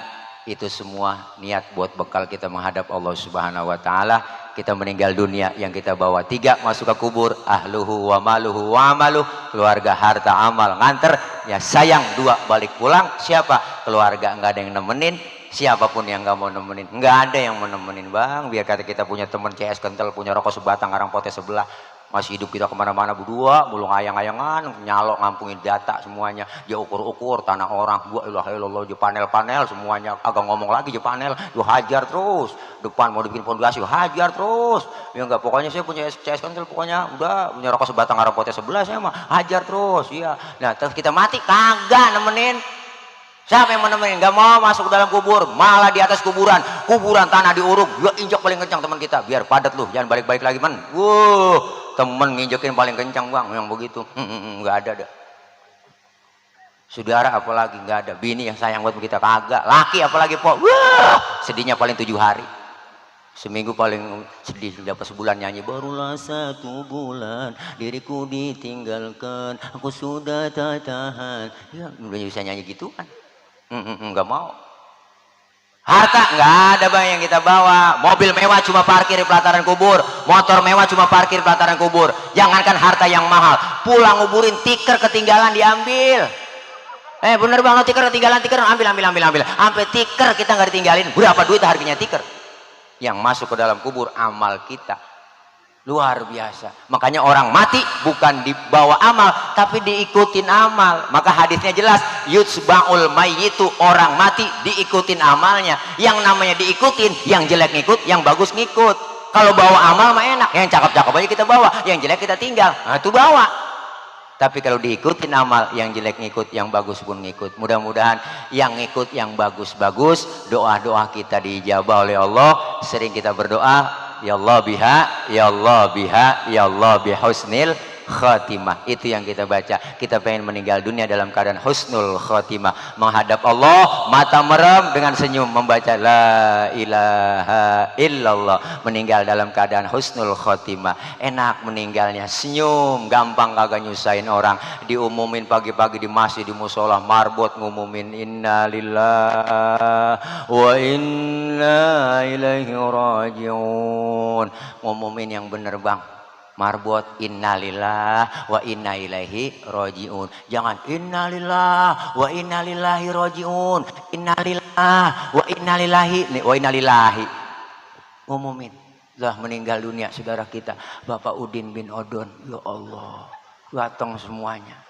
itu semua niat buat bekal kita menghadap Allah Subhanahu Wa Taala. Kita meninggal dunia yang kita bawa 3 masuk ke kubur, ahluhu wa maluhu wa amaluh, keluarga harta amal nganter, ya sayang 2 balik pulang. Siapa? Keluarga enggak ada yang nemenin, siapapun yang enggak mau nemenin, enggak ada yang mau nemenin Bang. Biar kata kita punya teman CS kental, punya rokok sebatang, arang potes sebelah, Masih hidup kita kemana-mana berdua, mulu ngayang-ngayangan, nyalok ngampungin data semuanya. Dia ukur-ukur tanah orang, gua ilah ilallah, dia panel-panel semuanya. Agak ngomong lagi dia panel, dia hajar terus. Depan mau dibikin pondasi, hajar terus. Ya enggak, pokoknya saya punya CS Kentel, pokoknya udah punya rokok sebatang Arab Potes 11 ya mah, hajar terus. Iya. Nah, terus kita mati kagak nemenin. Siapa yang menemenin? Gak mau masuk dalam kubur, malah di atas kuburan tanah diuruk, gua injak paling kencang teman kita, biar padat lu, jangan balik-balik lagi men. Temen nginjekin paling kencang bang, yang begitu, nggak ada dah. Saudara apalagi nggak ada, bini yang sayang buat kita kagak, laki apalagi po, sedihnya paling 7 hari, seminggu paling sedih, dapat sebulan nyanyi, barulah 1 bulan diriku ditinggalkan, aku sudah tak tahan, ya udah bisa nyanyi gitu kan. Nggak mau. Harta nggak ada bang yang kita bawa. Mobil mewah cuma parkir di pelataran kubur, motor mewah cuma parkir di pelataran kubur. Jangankan harta yang mahal, pulang nguburin tiker ketinggalan diambil. Bener bang, lo tiker ketinggalan, tiker ambil. Sampai tiker kita nggak ditinggalin. Berapa duit harganya tiker? Yang masuk ke dalam kubur amal kita. Luar biasa. Makanya orang mati bukan dibawa amal, tapi diikutin amal. Maka hadisnya jelas, yutsba'ul mayyitu, orang mati diikutin amalnya. Yang namanya diikutin, yang jelek ngikut, yang bagus ngikut. Kalau bawa amal mah enak, yang cakep-cakep aja kita bawa, yang jelek kita tinggal. Nah, itu bawa. Tapi kalau diikutin amal, yang jelek ngikut, yang bagus pun ngikut. Mudah-mudahan yang ngikut yang bagus-bagus, doa-doa kita diijabah oleh Allah. Sering kita berdoa, ya Allah biha, ya Allah biha, ya Allah bihusnil khatimah. Itu yang kita baca. Kita pengen meninggal dunia dalam keadaan husnul khatimah, menghadap Allah, mata merem dengan senyum, membaca la ilaha illallah, meninggal dalam keadaan husnul khatimah. Enak meninggalnya, senyum, gampang, kagak nyusahin orang. Diumumin pagi-pagi di masjid, di musola marbot, ngumumin inna lillahi wa inna ilaihi rajiun. Ngumumin yang bener bang, marbot innalillah wa inna ilaihi rajiun. Jangan innalillah wa inna ilaihi rajiun, innalillah wa inna ilaihi. Ngumumin lah meninggal dunia saudara kita Bapak Udin bin Odon. Ya Allah, datang semuanya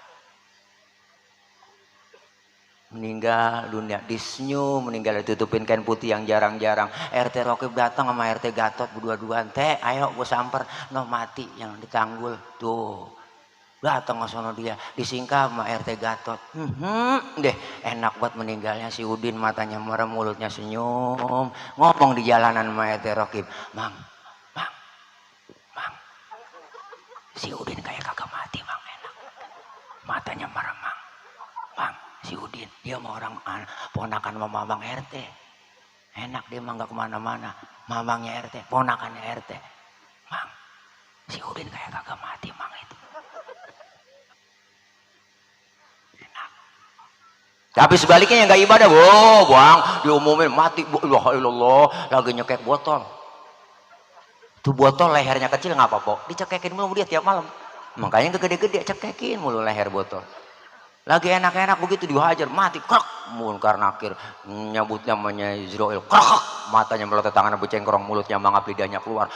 meninggal dunia, disenyum, meninggal ditutupin kain putih yang jarang-jarang. RT Rokib datang sama RT Gatot berdua-duaan, teh ayo gue samper, no mati yang ditanggul tuh, datang ke sono dia disingkap sama RT Gatot. Deh enak buat meninggalnya si Udin, matanya merem, mulutnya senyum, ngomong di jalanan sama RT Rokib, mang, si Udin kayak kagak mati bang, enak, matanya merem bang, si Udin dia mau orang ponakan sama mamang RT, enak dia mah nggak kemana-mana, mamangnya RT, ponakannya RT, mang, si Udin kayak kagak mati mang itu, enak. Tapi sebaliknya yang nggak ibadah, bang diumumin mati, Allah lagi nyekek botol, tuh botol lehernya kecil nggak apa-apa, dicekekin mulu dia tiap malam, makanya gede-gede cekekin mulu leher botol. Lagi enak-enak begitu dihajar, mati, krok, Munkar Nakir nyebut namanya Israel, krok, matanya melotot, tangannya becengkrong, mulutnya mangap, lidahnya keluar.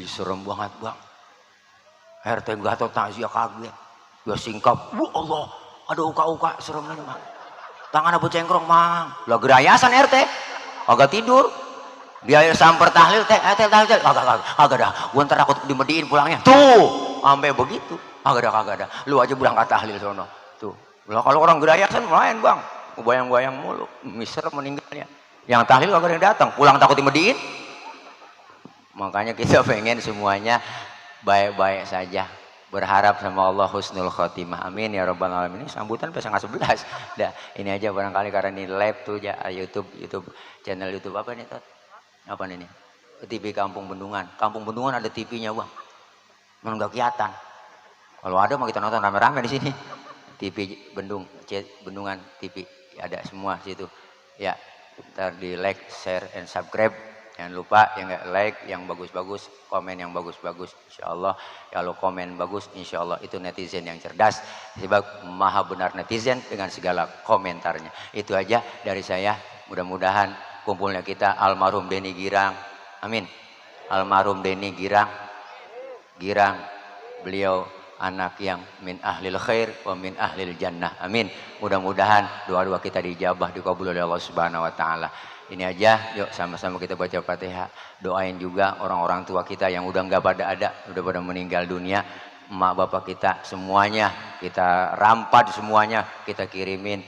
Serem banget bang. RT Gatot takziah kaget, dia singkap, Allah, ada uka-uka, serem ini bang. Tangannya becengkrong mang, lah gerayasan RT, agak tidur. Dia samper tahlil, kagak dah, gua ntar takut dimediin pulangnya. Tuh, sampai begitu. Kagak ada. Lu aja berangkat tahlil sono. Tuh. Lah kalau orang gerayasan main bang, bayang-bayang mulu, miser meninggalnya. Yang tahlil kagak ada yang datang, pulang takut dimediin. Makanya kita pengen semuanya baik-baik saja. Berharap sama Allah husnul khotimah. Amin ya rabbal alamin. Ini sambutan pas 11. Dah, ini aja barangkali karena ini live tuh ya, YouTube channel YouTube apa nih, Tot? Apa nih? TV Kampung Bendungan. Kampung Bendungan ada TV-nya, Bang. Memang enggak kelihatan. Kalau ada mau kita nonton rame-rame di sini. TV Bendungan TV ada semua situ. Ya, ntar di like, share, and subscribe. Jangan lupa yang nggak like, yang bagus-bagus, komen yang bagus-bagus. Insya Allah, kalau komen bagus, insya Allah itu netizen yang cerdas. Sebab maha benar netizen dengan segala komentarnya. Itu aja dari saya. Mudah-mudahan kumpulnya kita almarhum Denny Girang. Amin. almarhum Denny Girang, beliau anak yang min ahlil khair wa min ahlil jannah, amin. Mudah-mudahan doa-doa kita dijabah, dikabul oleh Allah Subhanahu wa taala. Ini aja, yuk sama-sama kita baca Fatihah. Doain juga orang-orang tua kita yang udah nggak pada ada, udah pada meninggal dunia. Emak bapak kita semuanya kita rampat, semuanya kita kirimin.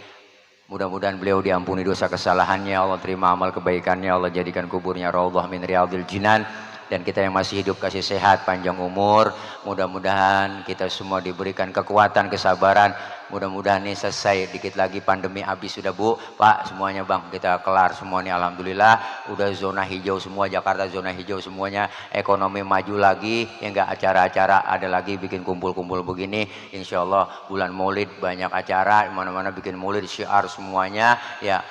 Mudah-mudahan beliau diampuni dosa kesalahannya, Allah terima amal kebaikannya, Allah jadikan kuburnya raudhah min riyadhil jinan. Dan kita yang masih hidup kasih sehat, panjang umur. Mudah-mudahan kita semua diberikan kekuatan, kesabaran. Mudah-mudahan ini selesai, dikit lagi pandemi habis sudah Bu, Pak, semuanya Bang, kita kelar semua nih, alhamdulillah. Udah zona hijau semua, Jakarta zona hijau semuanya, ekonomi maju lagi, ya enggak, acara-acara ada lagi, bikin kumpul-kumpul begini. Insya Allah bulan Maulid banyak acara, mana-mana bikin Maulid, syiar semuanya, ya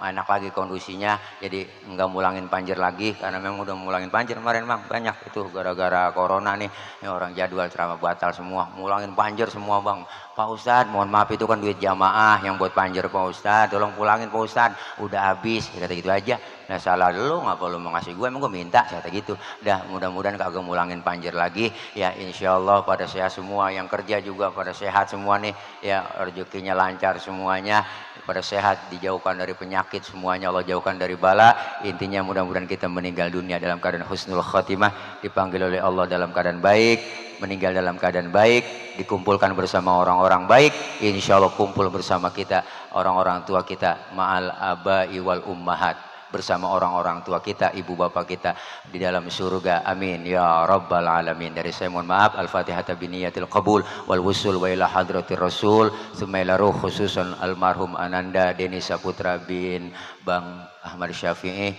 enak lagi kondisinya. Jadi enggak mulangin banjir lagi, karena memang udah mulangin banjir kemarin Bang, banyak itu gara-gara corona nih, ya, orang jadwal ceramah batal semua, mulangin banjir semua Bang. Pak Ustadz, mohon maaf itu kan duit jamaah yang buat panjer Pak Ustadz, tolong pulangin Pak Ustadz, udah habis, kata gitu aja. Nah salah lu, ngapa lu mau ngasih gue, emang gue minta, kata gitu. Dah mudah-mudahan kagak mulangin panjer lagi, ya insya Allah pada sehat semua, yang kerja juga pada sehat semua nih, ya rezekinya lancar semuanya, pada sehat, dijauhkan dari penyakit semuanya, Allah jauhkan dari bala. Intinya mudah-mudahan kita meninggal dunia dalam keadaan husnul khotimah, dipanggil oleh Allah dalam keadaan baik, meninggal dalam keadaan baik, dikumpulkan bersama orang-orang baik, insya Allah kumpul bersama kita orang-orang tua kita, ma'al abai wal ummahat, bersama orang-orang tua kita, ibu bapak kita di dalam surga, amin ya rabbal alamin. Dari saya mohon maaf, al-fatihah biniyatil qabul wal wusul wa ila hadratir rasul tsumma ila ruh khususan almarhum Ananda Denny Saputra bin Bang Ahmad Syafi'i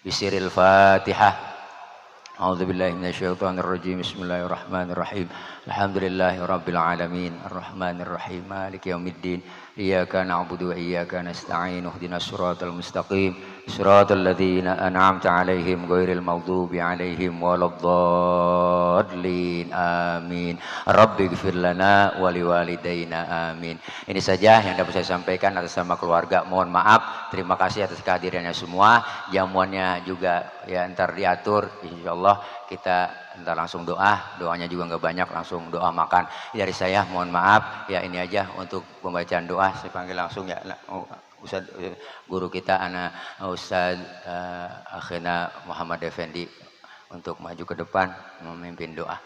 bisiril fatihah. A'udzubillahi minasyaitonirrajim. Bismillahirrahmanirrahim. Alhamdulillahirabbil alamin. Arrahmanirrahim. Maliki yaumiddin. Iyyaka na'budu wa iyyaka nasta'in. Ihdinas siratal mustaqim. Siratal ladzina an'amta 'alaihim ghairil maghdubi 'alaihim waladdallin. Amin. Rabbighfir lana wa liwalidayna. Amin. Ini saja yang dapat saya sampaikan atas nama keluarga. Mohon maaf. Terima kasih atas kehadirannya semua. Jamuannya juga ya ntar diatur, insyaallah kita ntar langsung doanya juga nggak banyak, langsung doa makan. Dari saya mohon maaf ya, ini aja untuk pembacaan doa. Saya panggil langsung ya Ustaz, guru kita Ustaz Akhina Muhammad Effendi untuk maju ke depan memimpin doa.